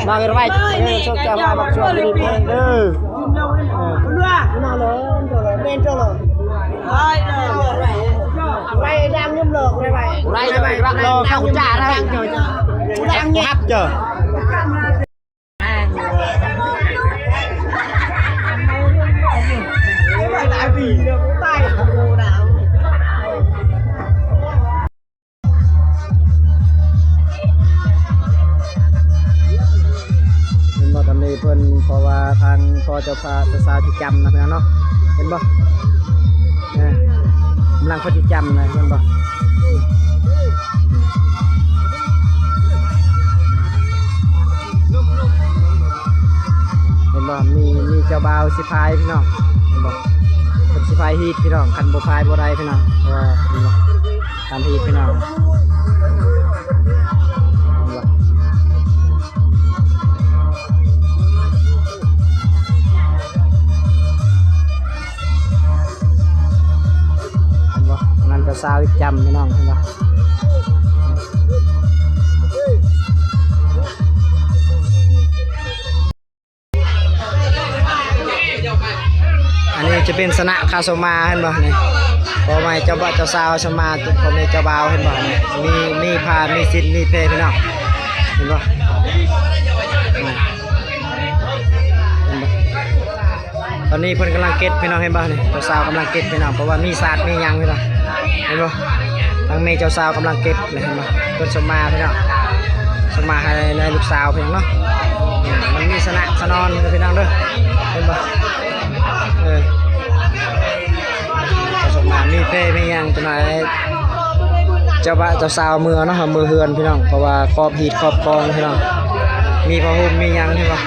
ມາເປັນໄວ້ ເອີ ຊົກເຈົ້າມາບັກຊວນດີເດີ ເອີ ໄວ້ດັງຍາມຫຼອກໄວ້ ໄວ້ ໄວ້ ໄວ້ ເຈົ້າ ເຫັນບໍ່ ຕອນນີ້ເພິ່ນ ເພາະວ່າທາງພໍ່ເຈົ້າພາ ເຈົ້າສາວຊິຈຳນະ ພີ່ນ້ອງເນາະ ເຫັນບໍ່ ເອີ ກຳລັງເພິ່ນຊິຈຳນະ ເຫັນບໍ່ ເຫັນບໍ່ ມີ ມີເຈົ້າບ່າວຊິພາຍ ພີ່ນ້ອງ ເຫັນບໍ່ ເພິ່ນຊິພາຍຮີດ ພີ່ນ້ອງ ຄັນບໍ່ພາຍບໍ່ໄດ້ ພີ່ນ້ອງ ເພາະວ່າ ເຫັນບໍ່ ຕາມທີ່ພີ່ນ້ອງ ເຫັນບໍ່ ນັ້ນກໍສາວອີກຈຳ ພີ່ນ້ອງ ເຫັນບໍ່? ອັນນີ້ຈະເປັນສະນະຄາສົມມາ ເຫັນບໍ່ນີ້ ພໍ່ແມ່ເຈົ້າບ່າວເຈົ້າສາວສົມມາ ພໍ່ແມ່ເຈົ້າບ່າວ ເຫັນບໍ່ນີ້ ມີ ມີພານ ມີສິນ ມີເພ ພີ່ນ້ອງ ເຫັນບໍ່ ເຫັນບໍ່? ຕອນນີ້ເພິ່ນກຳລັງເກັບ ພີ່ນ້ອງ ເຫັນບໍ່ນີ້ ເຈົ້າສາວກຳລັງເກັບ ພີ່ນ້ອງ ເພາະວ່າມີສາດມີຫຍັງ ພີ່ນ້ອງ ເຫັນບໍ່? ທາງແມ່ເຈົ້າສາວກຳລັງເກັບ ເຫັນບໍ່ ເພິ່ນສົ່ງມາພີ່ນ້ອງ ສົ່ງມາໃຫ້ໃນລູກສາວເພິ່ນເນາະ ມັນມີສະນະສະໜອນເດີພີ່ນ້ອງເດີ ເຫັນບໍ່ ເອີ ເພິ່ນສົ່ງມາ ມີເພມີຫຍັງ ຈັກໜ່ອຍເຈົ້າບ່າວເຈົ້າສາວເມືອເນາະ ເມືອເຮືອນພີ່ນ້ອງ ເພາະວ່າຄອບຮີດຄອບຄອງພີ່ນ້ອງ ມີຜ້າຫົ່ມມີຫຍັງ ເຫັນບໍ່ ຮະ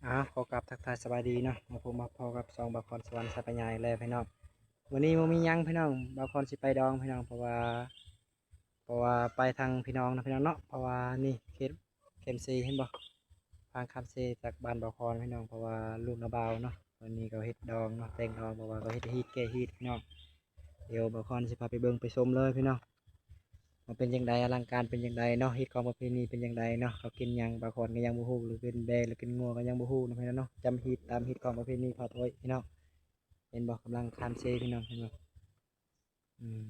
ອ້າວ ຂໍກາບທັກທາຍສະບາຍດີເນາະ ມາພົບມາພໍ້ກັບຊ່ອງບ່າວຄອນສະຫວັນໄຊປະຍາອີກແລ້ວພີ່ນ້ອງ ມື້ນີ້ບໍ່ມີຫຍັງພີ່ນ້ອງ ບ່າວຄອນຊິໄປດອງພີ່ນ້ອງ ເພາະວ່າ ເພາະວ່າໄປທາງພີ່ນ້ອງນະພີ່ນ້ອງເນາະ ເພາະວ່ານີ້ເຂດ ເຂັມເຊ ເຫັນບໍ່ ທາງຂ້າມເຊຈາກບ້ານບ່າວຄອນພີ່ນ້ອງ ເພາະວ່າລູກນ້າບ່າວເນາະ ວັນນີ້ເຂົາເຮັດດອງເນາະ ແຕ່ງດອງ ເພາະວ່າເຂົາເຮັດຮີດແກ້ຮີດພີ່ນ້ອງ ດຽວບ່າວຄອນຊິພາໄປເບິ່ງໄປຊົມເລີຍພີ່ນ້ອງ ວ່າເປັນຈັ່ງໃດ ອະລັງການເປັນຈັ່ງໃດເນາະ ຮີດຄອງປະເພນີເປັນຈັ່ງໃດເນາະ ເຂົາກິນຫຍັງ ບ່າວຄອນກໍຍັງບໍ່ຮູ້ ຫຼືກິນແບ້ ຫຼືກິນງົວກໍຍັງບໍ່ຮູ້ເນາະພີ່ນ້ອງເນາະ ຈຳຮີດຕາມຮີດຄອງປະເພນີພາໂຕຍພີ່ນ້ອງ ເຫັນບໍ່ ກຳລັງຂ້າມເຊພີ່ນ້ອງ ເຫັນບໍ່ ອືມ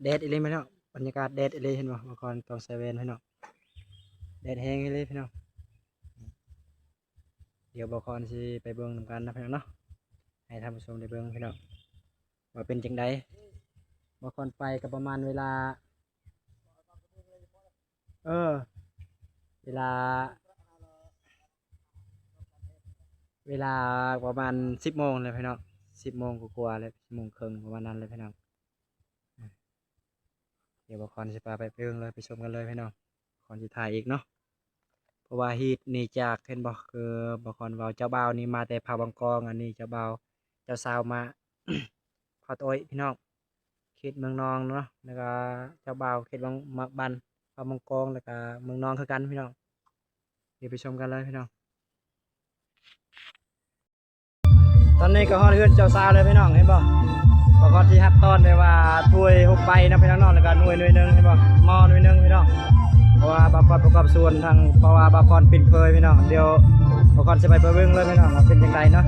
ແດດອີ່ຫຼີພີ່ນ້ອງ ບັນຍາກາດແດດອີ່ຫຼີ ເຫັນບໍ່ ບ່າວຄອນຕ້ອງໃສ່ແວ່ນພີ່ນ້ອງ ແດດແຮງອີ່ຫຼີພີ່ນ້ອງ ດຽວບ່າວຄອນຊິໄປເບິ່ງນຳກັນນະພີ່ນ້ອງເນາະ ໃຫ້ທ່ານຜູ້ຊົມໄດ້ເບິ່ງພີ່ນ້ອງ ວ່າເປັນຈັ່ງໃດ ບ່າວຄອນໄປກໍປະມານເວລາ ເອີ ເວລາ ເວລາປະມານສິບໂມງແລ້ວພີ່ນ້ອງ ສິບໂມງກວ່າໆແລ້ວ ສິບໂມງເຄິ່ງປະມານນັ້ນແຫຼະພີ່ນ້ອງ ດຽວບ່າວຄອນຊິພາໄປເບິ່ງເລີຍ ໄປຊົມກັນເລີຍພີ່ນ້ອງ ຄອນຊິຖ່າຍອີກເນາະ ເພາະວ່າຮີດນີ້ຈາກ ເຫັນບໍ່ ຄືບ່າວຄອນເວົ້າ ເຈົ້າບ່າວນີ້ມາແຕ່ຜາວັງກອງ ອັນນີ້ເຈົ້າບ່າວ ເຈົ້າສາວມາ ພາໂຕຍພີ່ນ້ອງ ເຂດເມືອງນອງເນາະ ແລ້ວກະເຈົ້າບ່າວເຂດວັງ ມາ ບ້ານ ບ້ານມັງກອງ ແລ້ວກະເມືອງນອງຄືກັນພີ່ນ້ອງ ດຽວໄປຊົມກັນເລີຍພີ່ນ້ອງ ຕອນນີ້ກໍຮອດເຮືອນເຈົ້າສາວແລ້ວພີ່ນ້ອງ ເຫັນບໍ່ ປະກອບທີ່ຮັບຕ້ອນແບບວ່າຖ້ວຍຫົກໃບເນາະພີ່ນ້ອງເນາະ ແລ້ວກະໜ່ວຍ ໜ່ວຍໜຶ່ງເຫັນບໍ່ ໝໍ້ໜ່ວຍໜຶ່ງພີ່ນ້ອງ ເພາະວ່າບ່າວຄອນປະກອບສ່ວນທາງ ເພາະວ່າບ່າວຄອນປິ່ນເຂີຍພີ່ນ້ອງ ດຽວບ່າວຄອນຊິໄປ ໄປເບິ່ງເລີຍພີ່ນ້ອງວ່າເປັນຈັ່ງໃດເນາະ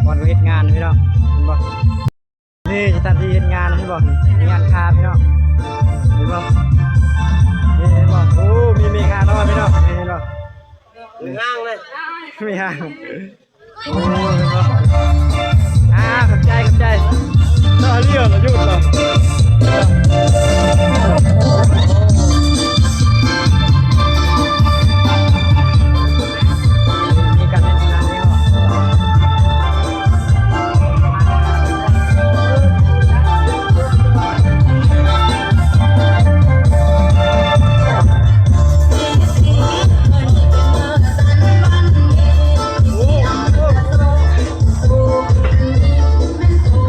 ບ່າວຄອນກໍເຮັດງານພີ່ນ້ອງ ເຫັນບໍ່? ນີ້ສະຖານທີ່ເຮັດງານ ເຫັນບໍ່? ນີ້ ມີຮ້ານຄ້າພີ່ນ້ອງ ເຫັນບໍ່? ນີ້ ເຫັນບໍ່? ໂອ້ ມີແມ່ຄ້ານ້ອຍພີ່ນ້ອງ ນີ້ ເຫັນບໍ່? ມີຫ້າງເລີຍ ມີຫ້າງ ໂອ້ ເຫັນບໍ່? ອ່າ ຂອບໃຈ ຂອບໃຈ ຕໍ່ເລື່ອງລະຢຸດລະ ມີການເຮັດງານນີ້ເນາະ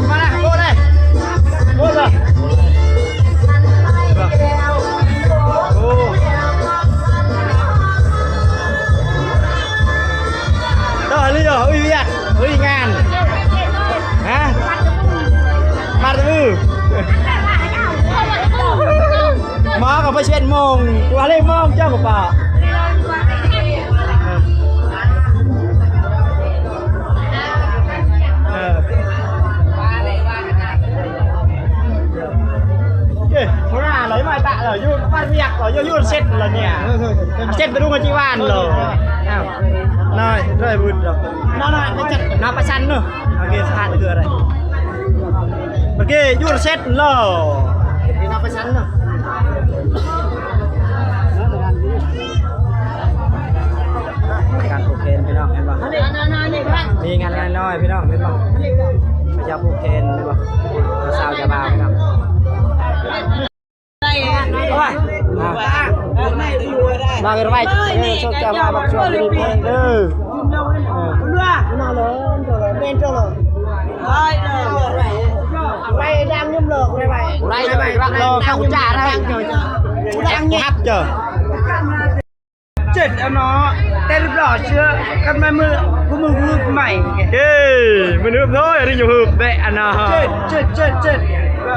ມາລະ ໂອ້ ສິບເອັດໂມງ ກວ່າເລີຍໂມງເຈົ້າກໍປະ ເອີ ເອີ ເອີ ໂຄລາດເລີຍ ມາຕະເລີຍ ຢູ່ບ້ານວຽກເລີຍ ຢູ່ ຢູ່ເຊັດເລີຍເນຍ ເຊັດໄປດູງາຈີວານເລີຍ ອ້າວ ນ້ອຍ ນ້ອຍບຸນເນາະ ນ້ອຍ ນ້ອຍ ໄປຈັດ ນ້ອຍປະຊັນເນາະ ໂອເຄ ສະພາດເທື່ອໃດ ໂອເຄ ຢູ່ເຊັດເລີຍ ນ້ອຍປະຊັນເນາະ. ການຜູກແຂນພີ່ນ້ອງ ເຫັນບໍ່? ມີງານນ້ອຍໆ ພີ່ນ້ອງ ເຫັນບໍ່? ເຂົາເຈົ້າຜູກແຂນ ເຫັນບໍ່? ຊາວເຈົ້າບ່າວພີ່ນ້ອງ ມາເປັນໄວ້ ເອີ ເຈົ້າບ່າວບັກຊວນດີເດີ ເອີ ໄປດັງຍົມຫຼອກໄປໄປ ໄປໄປ ເຈົ້ານະ ດັງຍັບເຈົ້າ ເຈັດອັນເນາະ ແຕ່ລຽບລ້ອຍເຊື່ອກັນມາມື້ ຜູ້ມືຮືບໃໝ່ ເອີ ມືຮືບເນາະ ອັນນີ້ຢູ່ຮືບແບະອັນເນາະ ເຈັດ ເຈັດ ເຈັດ ເຈັດ ເອີ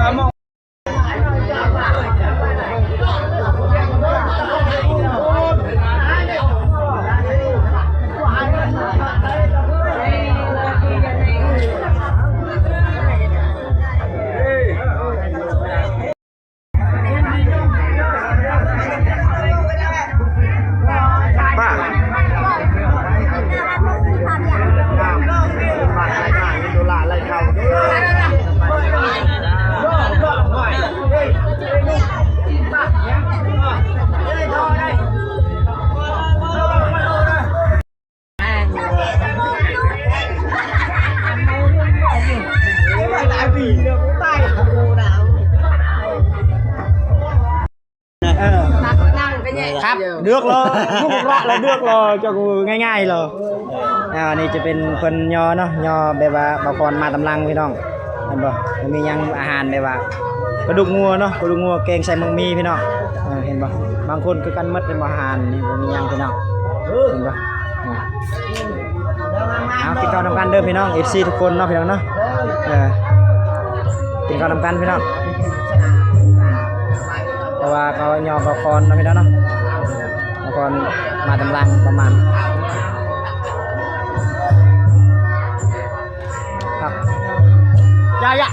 ເອີ ຄັບ ເລືອກເລີຍ ເລືອກເລີຍ ເຈົ້າກໍງ່າຍໆເລີຍ ອ່າ ອັນນີ້ຈະເປັນເພິ່ນຍໍເນາະ ຍໍແບບວ່າບ່າວຄອນມາຕາມຫຼັງພີ່ນ້ອງ ເຫັນບໍ່ ມີຫຍັງອາຫານແບບວ່າ ກະດູກງົວເນາະ ກະດູກງົວແກງໃສ່ໝາກໝີ່ພີ່ນ້ອງ ເອີ ເຫັນບໍ່ ບາງຄົນຄືກັນໝົດ ເຫັນບໍ່ ອາຫານນີ້ບໍ່ມີຫຍັງພີ່ນ້ອງ ເຫັນບໍ່ ເອົາ ກິນເຂົ້ານຳກັນເດີພີ່ນ້ອງ ເອັຟຊີທຸກຄົນເນາະພີ່ນ້ອງເນາະ ເອີ ກິນເຂົ້ານຳກັນພີ່ນ້ອງ ເພາະວ່າເຂົາຍໍບ່າວຄອນເນາະພີ່ນ້ອງເນາະ ບ່າວຄອນມາຕາມຫຼັງປະມານ ຢາ ຢາ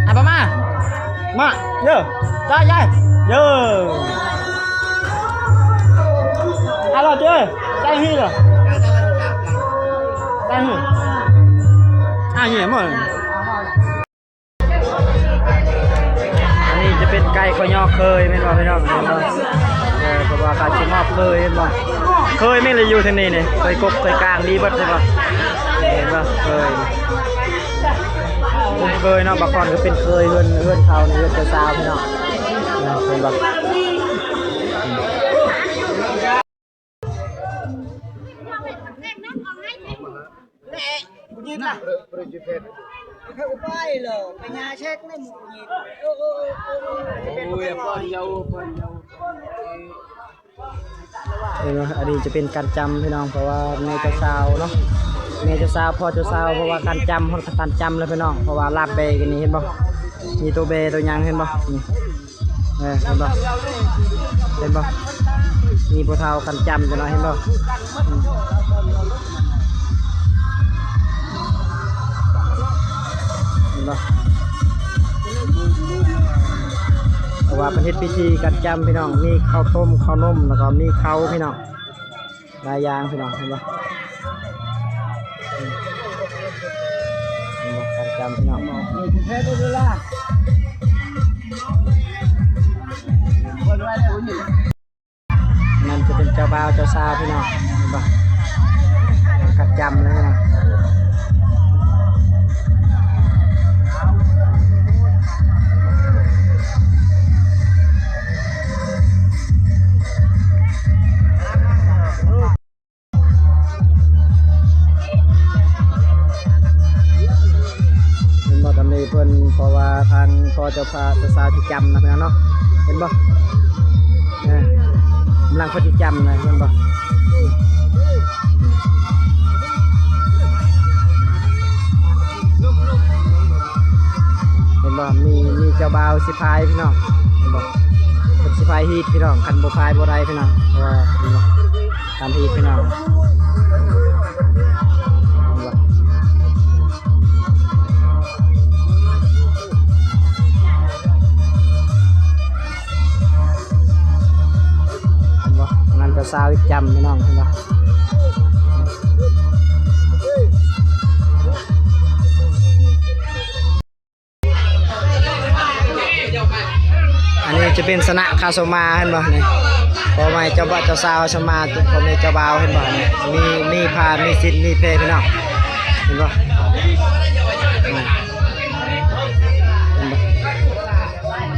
ອາປະມາ ມາ ເດີ ຢາ ຢາ ເດີ ອາລອດເດີ ໃສ່ຮີເດີ ໃສ່ຮີ ອາເຫຍໝົດ. ອັນນີ້ຈະເປັນໄກ່ຂ້ອຍຍໍເຄີຍແມ່ນບໍ່ພີ່ນ້ອງ ເຫັນບໍ່ ເອີ ເພາະວ່າເຂົາຊິມອບເຄີຍແມ່ນບໍ່ ເຄີຍແມ່ນລະຢູ່ທາງນີ້ນີ້ ເຄີຍກົກເຄີຍກາງດີເບິດແມ່ນບໍ່ ເຫັນບໍ່ ເຄີຍ ເຄີຍເນາະ ບາງຄົນກໍເປັນເຄີຍເຮືອນ ເຮືອນເຂົານີ້ ເຮືອນເຈົ້າສາວພີ່ນ້ອງ ເຫັນບໍ່. ແລະ ຜູ້ຍິງລະ ໄປເລີຍ ໄປຫຍ້າເຊັກເລີຍຜູ້ຍິງ ໂອ້ຍ ເຫັນບໍ່ ອັນນີ້ຈະເປັນການຈຳພີ່ນ້ອງ ເພາະວ່າແມ່ເຈົ້າສາວເນາະ ແມ່ເຈົ້າສາວ ພໍ່ເຈົ້າສາວ ເພາະວ່າການຈຳ ຮອດການຈຳແລ້ວພີ່ນ້ອງ ເພາະວ່າລາບແບກັນນີ້ ເຫັນບໍ່ ມີໂຕແບໂຕຫຍັງ ເຫັນບໍ່ ນີ້. ເອີ ເຫັນບໍ່ ເຫັນບໍ່ ມີຜູ້ເຖົ້າຄັນຈຳຢູ່ເນາະ ເຫັນບໍ່ ອືມ ເຫັນບໍ່ ເພາະວ່າເພິ່ນເຮັດພິທີຄັນຈຳພີ່ນ້ອງ ມີເຂົ້າຕົ້ມ ເຂົ້າໜົມ ແລ້ວກໍມີເຂົ້າພີ່ນ້ອງ. ຫຼາຍຢ່າງພີ່ນ້ອງ ເຫັນບໍ່ ເຫັນບໍ່ ການຈຳພີ່ນ້ອງ ນັ້ນຈະເປັນເຈົ້າບ່າວເຈົ້າສາວພີ່ນ້ອງ ເຫັນບໍ່ ການຈຳເລີຍພີ່ນ້ອງ. ເຫັນບໍ່ ຕອນນີ້ເພິ່ນ ເພາະວ່າທາງພໍ່ເຈົ້າພາ ເຈົ້າສາວຊິຈຳນະພີ່ນ້ອງເນາະ ເຫັນບໍ່ ເອີ ກຳລັງເພິ່ນຊິຈຳນະ ເຫັນບໍ່ ເຫັນບໍ່ ມີ ມີເຈົ້າບ່າວຊິພາຍພີ່ນ້ອງ ເຫັນບໍ່. ພາຍຮີດພີ່ນ້ອງ ຄັນບໍ່ພາຍບໍ່ໄດ້ພີ່ນ້ອງ ເພາະວ່າ ການຮີດພີ່ນ້ອງ ເຫັນບໍ່? ອັນນັ້ນເຈົ້າສາວອີກຈຳພີ່ນ້ອງ ເຫັນບໍ່? ອັນນີ້ຈະເປັນສະນະຄາສົມມາ ເຫັນບໍ່ນີ້? ພໍ່ແມ່ເຈົ້າບ່າວເຈົ້າສາວສົມມາ ພໍ່ແມ່ເຈົ້າບ່າວ ເຫັນບໍ່ນີ້? ມີ ມີພານ ມີສິນ ມີແພພີ່ນ້ອງ ເຫັນບໍ່? ເຫັນບໍ່?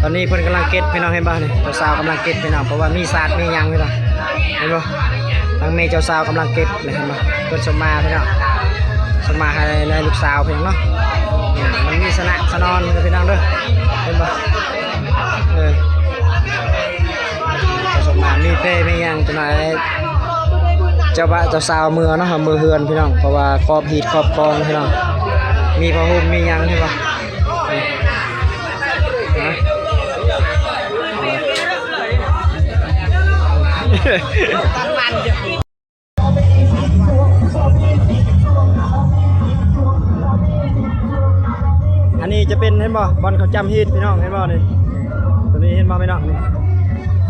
ຕອນນີ້ເພິ່ນກຳລັງເກັບພີ່ນ້ອງ ເຫັນບໍ່ນີ້? ເຈົ້າສາວກຳລັງເກັບພີ່ນ້ອງ ເພາະວ່າມີສາດມີຫຍັງພີ່ນ້ອງ ເຫັນບໍ່? ທາງແມ່ເຈົ້າສາວກຳລັງເກັບເລີຍ ເຫັນບໍ່? ເພິ່ນສົ່ງມາພີ່ນ້ອງ ສົ່ງມາໃຫ້ ໃຫ້ລູກສາວເພິ່ນເນາະ ມັນມີສະໜະສະໜອນພີ່ນ້ອງເດີ ເຫັນບໍ່? ເອີ ສົ່ງມາ ມີແພມີຫຍັງ ຈັກໜ່ອຍ ເຈົ້າບ່າວເຈົ້າສາວເມືອເນາະ ເມືອເຮືອນພີ່ນ້ອງ ເພາະວ່າຄອບຮີດຄອບຄອງພີ່ນ້ອງ ມີຜ້າຫົ່ມມີຫຍັງ ເຫັນບໍ່? ອັນນີ້ຈະເປັນ ເຫັນບໍ່ ບ່ອນເຂົາຈ້ຳຮີດພີ່ນ້ອງ ເຫັນບໍ່ນີ້? ຕົວນີ້ເຫັນບໍ່ພີ່ນ້ອງນີ້?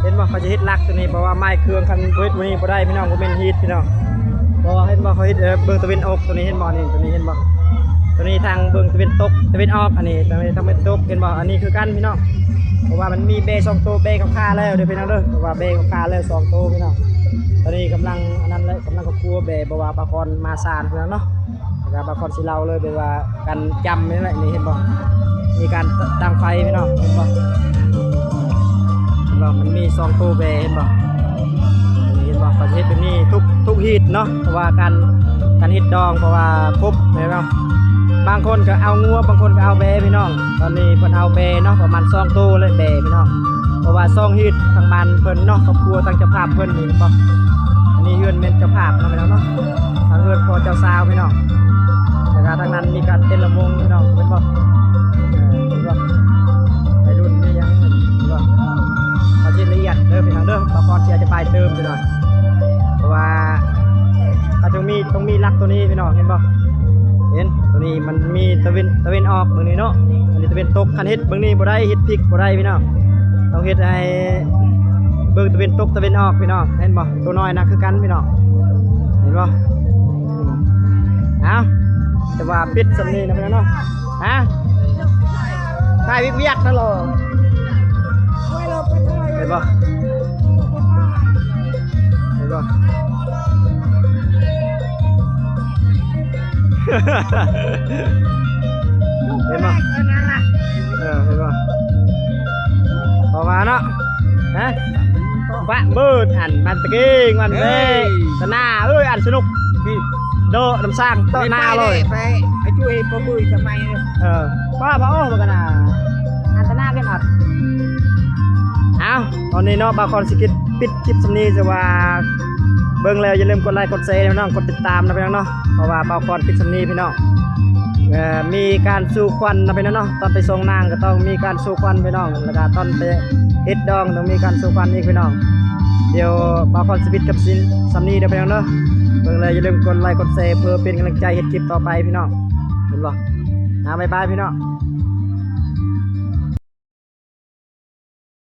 ເຫັນບໍ່ ເຂົາຈະເຮັດຫຼັກຕົວນີ້ ເພາະວ່າໄມ້ເຄື່ອງຄັນບໍ່ເຮັດຕົວນີ້ບໍ່ໄດ້ພີ່ນ້ອງ ບໍ່ແມ່ນຮີດພີ່ນ້ອງ ເພາະວ່າເຫັນບໍ່ ເຂົາເຮັດ ເອີ ເບື້ອງຕາເວັນອອກ ຕົວນີ້ເຫັນບໍ່ນີ້? ຕົວນີ້ເຫັນບໍ່? ຕົວນີ້ທາງເບື້ອງຕາເວັນຕົກ ຕາເວັນອອກ ອັນນີ້ ຕາເວັນ ຕາເວັນຕົກ ເຫັນບໍ່? ອັນນີ້ຄືກັນພີ່ນ້ອງ ເພາະວ່າມັນມີແບສອງໂຕ ແບເຂົາຄາແລ້ວເດີພີ່ນ້ອງເດີ ເພາະວ່າແບເຂົາຄາແລ້ວສອງໂຕພີ່ນ້ອງ ຕອນນີ້ກຳລັງອັນນັ້ນແຫຼະ ກຳລັງເຂົາຄົວແບ ເພາະວ່າປາກອນມາຊານພີ່ນ້ອງເນາະ ແລ້ວກໍບາງຄົນຊິເລົ່າເລີຍ ແບບວ່າການຈ້ຳນີ້ແຫຼະ ນີ້ເຫັນບໍ່? ມີການຕັ້ງໄຟພີ່ນ້ອງ ເຫັນບໍ່? ເຫັນບໍ່? ມັນມີສອງໂຕແບ ເຫັນບໍ່? ນີ້ເຫັນບໍ່? ເຂົາຈະເຮັດແບບນີ້ທຸກ ທຸກຮີດເນາະ ເພາະວ່າການ ການເຮັດດອງ ເພາະວ່າຄົບ ເຫັນບໍ່? ບາງຄົນກໍເອົາງົວ ບາງຄົນກໍເອົາແບພີ່ນ້ອງ ຕອນນີ້ເພິ່ນເອົາແບເນາະ ປະມານສອງໂຕແຫຼະແບພີ່ນ້ອງ ເພາະວ່າສອງຮີດ ທາງບ້ານເພິ່ນເນາະ ຄອບຄົວທາງເຈົ້າພາບເພິ່ນ ນີ້ເຫັນບໍ່? ອັນນີ້ເຮືອນແມ່ນເຈົ້າພາບເນາະພີ່ນ້ອງເນາະ ທາງເຮືອນພໍ່ເຈົ້າສາວພີ່ນ້ອງ ແລ້ວກໍທາງນັ້ນມີການເຕັ້ນລຳວົງພີ່ນ້ອງ ເຫັນບໍ່? ເອີ ເຫັນບໍ່? ໄວລຸ້ນມີຫຍັງ ເຫັນບໍ່? ເຂົາຊິລະອຽດເດີພີ່ນ້ອງເດີ ບ່າວພອນຊິອະທິບາຍຕື່ມຈັກໜ່ອຍ ເພາະວ່າເຂົາຕ້ອງມີ ຕ້ອງມີຫຼັກຕົວນີ້ພີ່ນ້ອງ ເຫັນບໍ່? ເຫັນ ຕົວນີ້ມັນມີຕາເວັນ ຕາເວັນອອກເບິ່ງນີ້ເນາະ ອັນນີ້ຕາເວັນຕົກ ຄັນເຮັດເບິ່ງນີ້ບໍ່ໄດ້ ເຮັດພິກບໍ່ໄດ້ພີ່ນ້ອງ ຕ້ອງເຮັດໃຫ້ ເບິ່ງຕາເວັນຕົກຕາເວັນອອກພີ່ນ້ອງ ເຫັນບໍ່? ຕົວນ້ອຍນະຄືກັນພີ່ນ້ອງ ເຫັນບໍ່? ເອົາ ແຕ່ວ່າປິດສ່ຳນີ້ນະພີ່ນ້ອງເນາະ ຮະ ຖ່າຍວຽກໆ ນັ້ນເລາະ ເຫັນບໍ່? ເຫັນບໍ່? ເຫັນບໍ່? ເອີ ເຫັນບໍ່? ເພາະວ່າເນາະ ຮະ ປະເບີດ ອັນ ມັນຕະເກງ ມັນເວ ເອີຍ ຕະໜ້າເອີຍ ອັນສະໜຸກ ໂດະນຳສ້າງໂຕະໜ້າເລີຍ ໄປ ໄປ ໄປ ເອີ ປ້າ ພະໂອ ບັກກະນາ ອັນຕະໜ້າເປັນອັດ ເອົ້າ ຕອນນີ້ເນາະ ບ່າວຄອນຊິປິດ ປິດຄລິບສ່ຳນີ້ ແຕ່ວ່າເບິ່ງແລ້ວຢ່າລືມກົດໄລກົດແຊນະພີ່ນ້ອງ ກົດຕິດຕາມນະພີ່ນ້ອງເນາະ ເພາະວ່າບ່າວຄອນປິດສ່ຳນີ້ພີ່ນ້ອງ ເອີ ມີການສູ່ຂວັນນະພີ່ນ້ອງເນາະ ຕອນໄປສົ່ງນາງກໍຕ້ອງມີການສູ່ຂວັນພີ່ນ້ອງ ແລ້ວກໍຕອນໄປເຮັດດອງຕ້ອງມີການສູ່ຂວັນອີກພີ່ນ້ອງ ດຽວບ່າວຄອນຊິປິດກັບຊິນສ່ຳນີ້ເດີພີ່ນ້ອງເດີ ເບິ່ງແລ້ວຢ່າລືມກົດໄລກົດແຊເພື່ອເປັນກຳລັງໃຈເຮັດຄລິບຕໍ່ໄປພີ່ນ້ອງ ເຫັນບໍ່ ອ່າ ບາຍບາຍພີ່ນ້ອງ.